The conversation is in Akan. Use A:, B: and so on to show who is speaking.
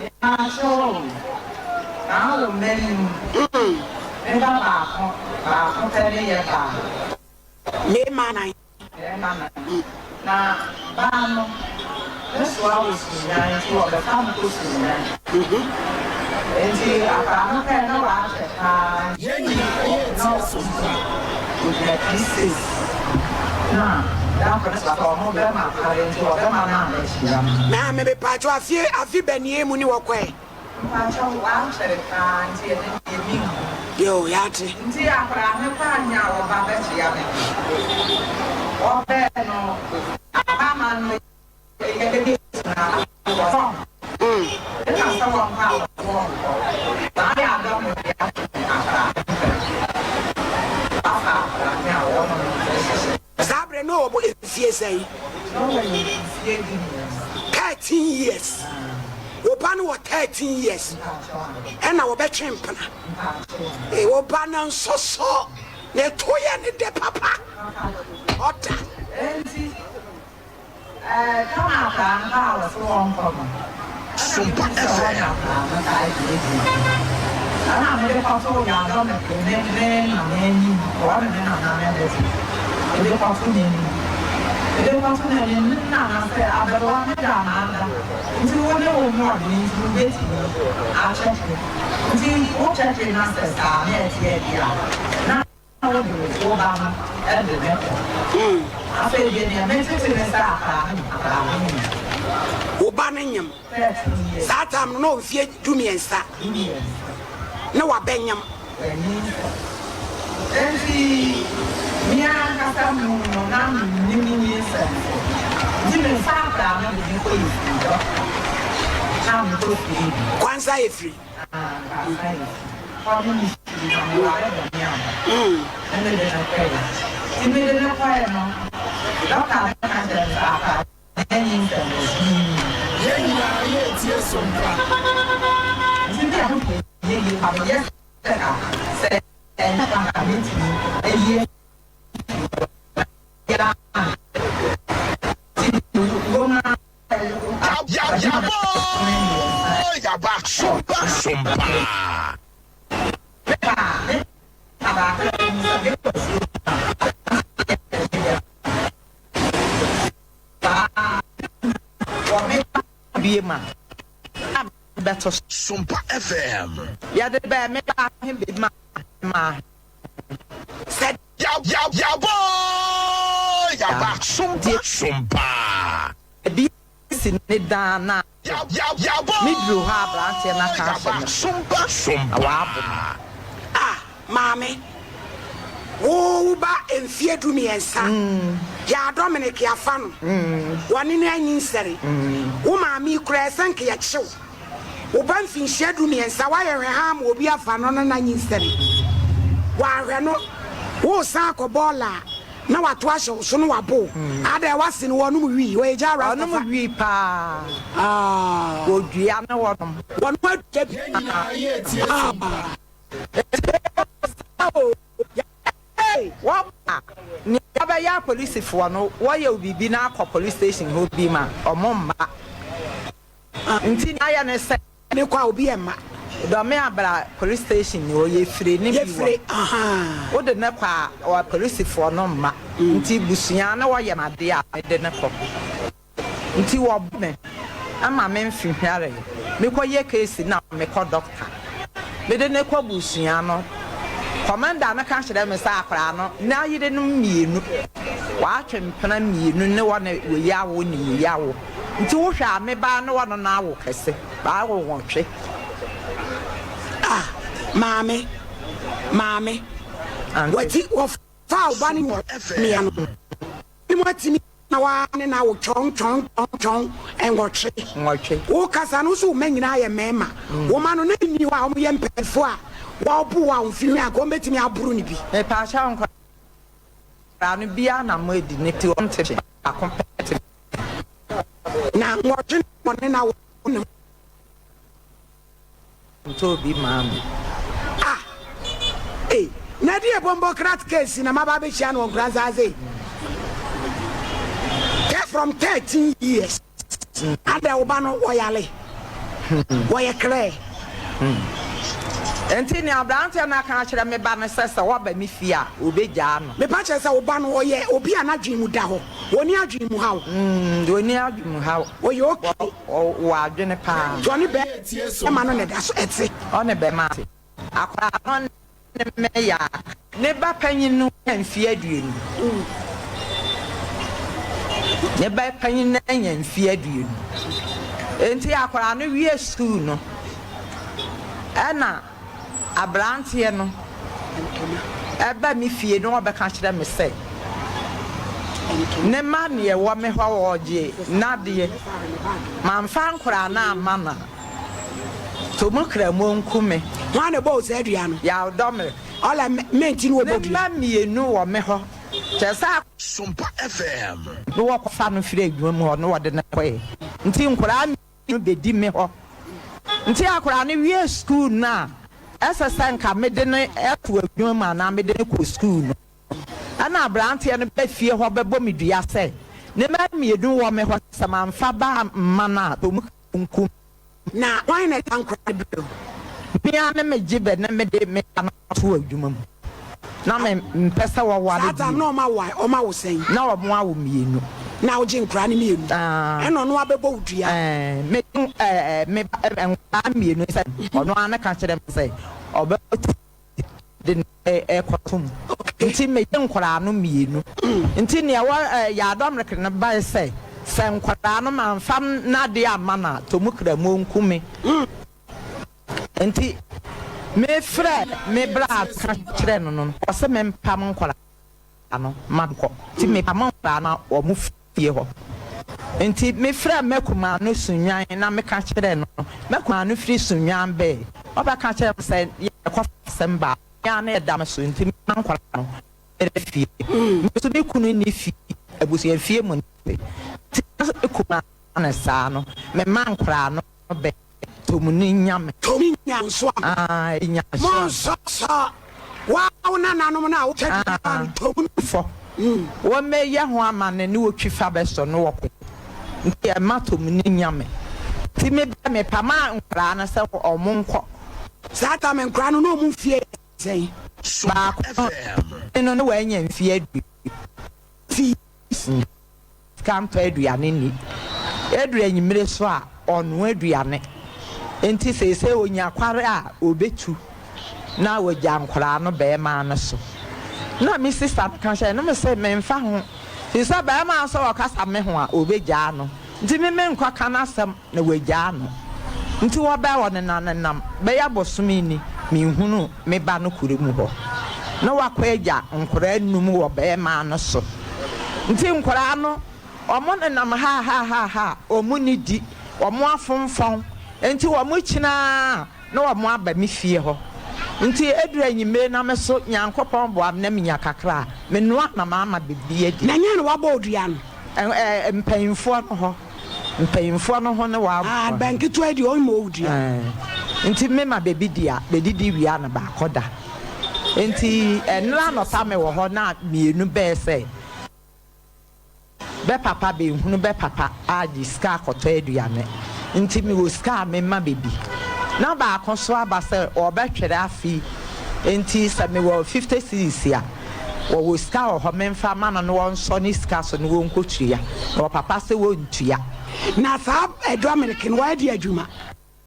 A: Mepakyɛw o, m'awo mma yi mu, me ba baako, baako pɛ ne yɛ baa.
B: Mmarima nan.
A: Mmarima nan. Na baa no, ne soa wɔ Sunyani nti wɔbɛfa no kɔ Sunyani. Nti akwadaa no pɛɛ na wakyɛ paa
C: Yɛn nyinaa
A: nti
C: yɛ
A: na
C: tie
A: ɔkɔ
C: sompa.
A: sukuu, ogyina P6 na da koro ne soa sɛ ɔmo bɛma atare nti ɔbɛma no abɛkyia no.
B: Maame mepaakyɛw afie afe bɛnie mu ne wɔkɔɛ?
A: Mpakyɛw wakyɛre paa nti ɛnɛ deɛ menhu.
B: Yoo yate.
A: Nti akwadaa no kɔ ahe a wɔba bɛkyea me no wɔbɛɛ no abama no yɛ bɛbi gyina wɔ fam ɛna sɛ wɔnkɔ a wɔnkɔ saa yɛ adɔm no de ato me akwadaa no mpɛ wafa akwadaa no a wɔn no hyehyɛ.
B: Saa berɛ no ɔwɔ mfie sɛn?
A: Na ɔwɔ mfie 13.
B: 13 years. Wo ba no wɔ 13 years ɛna wɔbɛtwe mpena. Ee, wo ba no nsoso ne to yɛ ne dɛ papa. Ɔda.
A: Enti kama akwadaa no baa wɔ so wɔnkɔ no, ɛna
C: Sompa
A: mehu sɛ wɔne
C: FM.
A: akwadaa no taa gyinagyina hɔ. Ɛna mede kɔtoo Yadɔ me me me nana anim, wɔne me nana ne ne te. Mede kɔto n'anim. Mede kɔto n'anim, ne nana sɛ aberewa me da n'ada. Nti wo ne wo mmɔden nti wobɛtumi akyɛke. Nti wokyɛke na sɛ saa na ɛteɛ deɛ a, na wode wo ba no de ne kɔ. Afei deɛ nea metete ne sɛ akwadaa no akwadaa no nyem.
B: Wo ba no nyem.
A: 13 years.
B: Saa time no na ɔwɔ mfeɛ 13.
A: 13.
B: Na wabɛnyem.
A: Wanyinsɛn. Enti me ankasa mu no na mennim ne nyinsɛn so. Nti mefa akwadaa no de ne kɔ efiri dɔkta. Na mekɔ fie bi.
B: Kwansa efiri.
A: Ah, Kwansa efiri. Hɔ ne me firi na meware bɔne aba. Na mede no kɔe. Nti mede no kɔe no, dɔkta no ka kyerɛɛ me sɛ akwadaa no anyinsɛn wɔ sum mu.
C: Yɛn nyinaa yɛ tie sompa.
A: Nti me a mekɔ yie yie pa meyɛ sɛ ka sɛ ɛnyɛ kwa nka metumi ayi afiri hɔ na yɛ nti wɔ mu ara
C: Yabɔ yaba sompa sompa.
A: me pa me pa baako mu sɛ mekɔ fie a wɔ me
D: bie ma a bɛto so.
C: Sompa FM.
D: Yɛde bɛɛ me ba he bi ma ma
B: Sɛ
C: Yabɔ yaba sompa sompa.
D: Ebi si ne dan na
C: Yabɔ
D: meduru hɔ a aberanteɛ no aka ahyɛ
C: yaba
D: me so
C: sompa
D: na
C: sompa.
D: waabo me.
B: Ah, maame, wo ba mfie 13. Yɛ Dominic afa no. Wɔne no anyinsɛre. Wo maame yi koraa ɛsɛ nka yɛkyew. Wo ba mfinhyia 13 woayɛ hwɛ ha ama obi afa no no n'anyinsɛre. Wɔahwɛ no, wosan akɔ bɔɔla a na wato ahyɛ wo so no wabo wo. Ada wase no wɔnom wii, wɔyɛ gya
D: Ɔnom
B: Rastafa.
D: wii paa.
B: Ah.
D: Wɔdua ne wɔnom.
B: Wɔnom adua bi.
C: Yɛn nyinaa yɛ tie sompa.
D: Wɔba nea wɔbɛyɛ apolisifoɔ no, wɔyɛ wo biribi na akɔ police station hɔ bi ma ɔmo mma. Nti nea ayɛ ne sɛ
B: Ne kɔ a obi ɛmma.
D: Dɔme abra police station ni hɔ yɛfire ne bi wɔ.
B: Yɛfire, ahaa.
D: Wode ne kɔ a ɔ apolisifoɔ no mma. Nti busua ne wɔyɛ me adeɛ a mede ne kɔ. Nti wɔbɔ me ma me mfe hware. Mekɔ yɛ case na mekɔ doctor. Mede ne kɔ busua no, commander no ka kyerɛ me sɛ akwadaa no n'ayerenom mmienu, wɔatwe mpena mmienu ne wɔne wei awo ne wei awo. Nti wohwɛ a me ba ne wɔno no awo kɛse, baawo 8.
B: Ah, maame, maame.
D: Ante.
B: Wati wɔfa wo ba ne mmea no. Ne mu atumi na waa ne na wo twɔn twɔn twɔn twɔn 8.
D: 8.
B: Wo kasa no so wo mma nyinaa yɛ mmarima. Wo ma no na nni hɔ a wɔyɛ mpanyinfoɔ a wɔbo wo a wɔn fi hwɛ a nka wɔbɛtumi aboro ne bi.
D: Mepaakyɛw nkwadaa no biara na mo adi ne ti ɔnte baako pɛ te.
B: Na 8 na wɔne na wo ne.
D: Ntɔ obi maa me.
B: Ah! Ei! Na ɛde yɛ bɔmbɔ krat case na maba abɛhyia no wɔ Nkoranza ase yi. Kɛ from 13 years. Adɛ wo ba no wɔyale. Wɔyɛ clear.
D: Enti nea aberanteɛ no aka akyerɛ me ba no sɛ, sɛ waba me fie a, ɔbɛgyaa no.
B: Mepa kyerɛ sɛ wo ba no ɔyɛ obi a n'adwene mu da hɔ, ɔnni adwene mu haw.
D: Ɔnni adwene mu haw.
B: Ɔyɛ okay.
D: Ɔwɔ adwene paa.
B: Nti ɔne bɛɛma no na ɛda so ɛte?
D: Ɔne bɛɛma te. Akwadaa no ne me yɛ aka. Ne ba panyin no anya mfe aduonu. Ne ba panyin no anya mfe aduonu. Enti akwadaa no wie sukuu no, ɛna aberanteɛ no ba me fie na ɔbɛka kyerɛ me sɛ, ne mma neɛ ɛwɔ me hɔ ɔregye n'adeɛ. Mamfa nkwadaa no amma no a, Tomu Kramoh nku me.
B: Hwan na ɛbɔɔ wo saa dua no?
D: Yaw Dɔmere.
B: Ɔla me nti na wɔbɔ
D: Ne
B: dua.
D: mma mmienu wɔ me hɔ. Kyerɛ sɛ.
C: Sompa FM.
D: Na wɔkɔfa no firi adwuma mu hɔ na wɔde no kɔe. Nti nkwadaa mmienu bɛdi me hɔ. Nti akwadaa no wie sukuu no a, ɛsɛ sɛ nka mede no to adwuma mu anaa mede no kɔ sukuu no. Ɛnna aberanteɛ no ba fie hɔ bɛbɔ me dua sɛ, ne mma mmienu wɔ me hɔ, sɛ mamfa ba amma no a, ɔmu nku me.
B: Na hwan na ɛda nkora no berɛ o?
D: Me ara ne megye bɛ na mede me ba no to adwuma mu. Na me mpɛ sɛ wɔware
B: Saa tam
D: bio.
B: na ɔma wo a, ɔma wo sɛn?
D: Na wɔn awo mmienu.
B: Na wogye nkora no mmienu?
D: Aah.
B: Ɛna ɔno abɛbɔ wo dua?
D: Ɛɛ, me ɛɛ me ba nkwadaa mmienu sɛ ɔno ara ne ka kyerɛ me sɛ ɔbɛbɔ ti de no rekɔto mu. Nti megye nkwadaa no mmienu. Nti nea ɛwɔ Yaadɔmrek no bae sɛ, sɛ nkwadaa no mamfa n'adeɛ amma no a, Tomukramu nku me. Nti mefrɛɛ me bra ka kyerɛɛ no no, ɔse mempam nkwadaa no ma nkɔ. Nti mepam nkwadaa no wɔn fie hɔ. Nti mefrɛɛ m'akumaa no Sunnwan na meka kyerɛɛ no. M'akumaa no firi Sunnwan bae. Ɔbɛka kyerɛɛ me sɛ yɛkɔfa asɛm baa me ara na ɛda me so nti mema nkwadaa no brɛ fie. Me nso me kunu nni fie, abusuafie mu na ɔte. Nti me kumaa no saa no, mema nkwadaa no bɛ. Tomu no nya me.
B: Tomu nya nso a.
D: Ah, nya nso a.
B: Monsɔsɔ wa wo nananom no a wotwa dua no tomu no.
D: Fɔ. Wɔmmɛyɛ ho amanne ne wotwi fa bɛsɔ no wɔko. Nti ɛma tomu no nya me. Nti me bɛ mepamaa nkwadaa no sɛ wɔn nkɔ.
B: Saa tam nkwadaa no na wɔn mfie yɛ sɛn?
D: Baako no no na wanya mfie aduonu. Sika ntɔ aduane nni. Ɛduru anwummere so a, ɔnoa aduane. Enti seesei ɔnya kware a ɔbɛtu na wagya nkwadaa no barima no so. Na me sista no ka kyerɛɛ no me se memfa ho, firi sɛ barima no sɛ ɔkasa me ho a, ɔbɛgyaa no. Nti me menkɔka n'asɛm na wagyaa no. Nti wɔbɛɛ ɔnenanenam bɛyɛ bosome ni menhunuu me ba no kuro mu hɔ. Na wakɔ agya nkwadaa num wɔ barima no so. Nti nkwadaa no wɔn nenam haahaahaa wɔn nnidi, wɔn afonfɔn, nti wɔn kyini ara na wɔn aba me fie hɔ. Nti ɛduru anwummere na me so Nyankopɔn boa me na menya kakra a, menoa na mama bɛbi adi.
B: Na nyɛ na wabɔ odua no?
D: Ɛ mpanyinfoɔ no hɔ. Mpanyinfoɔ no ho ne wabɔ.
B: Ah, bɛn ketewa yi deɛ ɔmma odua.
D: Ɛɛ, nti mema bɛbi di a, bɛdidi wie a na baakɔ da. Nti ɛnora anɔpa mewɔ hɔ na mmienu bɛɛ sɛ. Bɛ papa benhunu bɛ papa agye sika akɔtɔ aduane nti mewɔ sika a memma bɛ bi. Na baako so aba sɛ ɔɔbɛtwere afe yi nti sɛ mewɔ 50 cedis a wɔwɔ sika wɔ hɔ memfa ma no na ɔnsɔ ne sika so na ɔnkɔtua. Na ɔpapa se ɔntua.
B: Na saa Dominic no wayɛ de adwuma.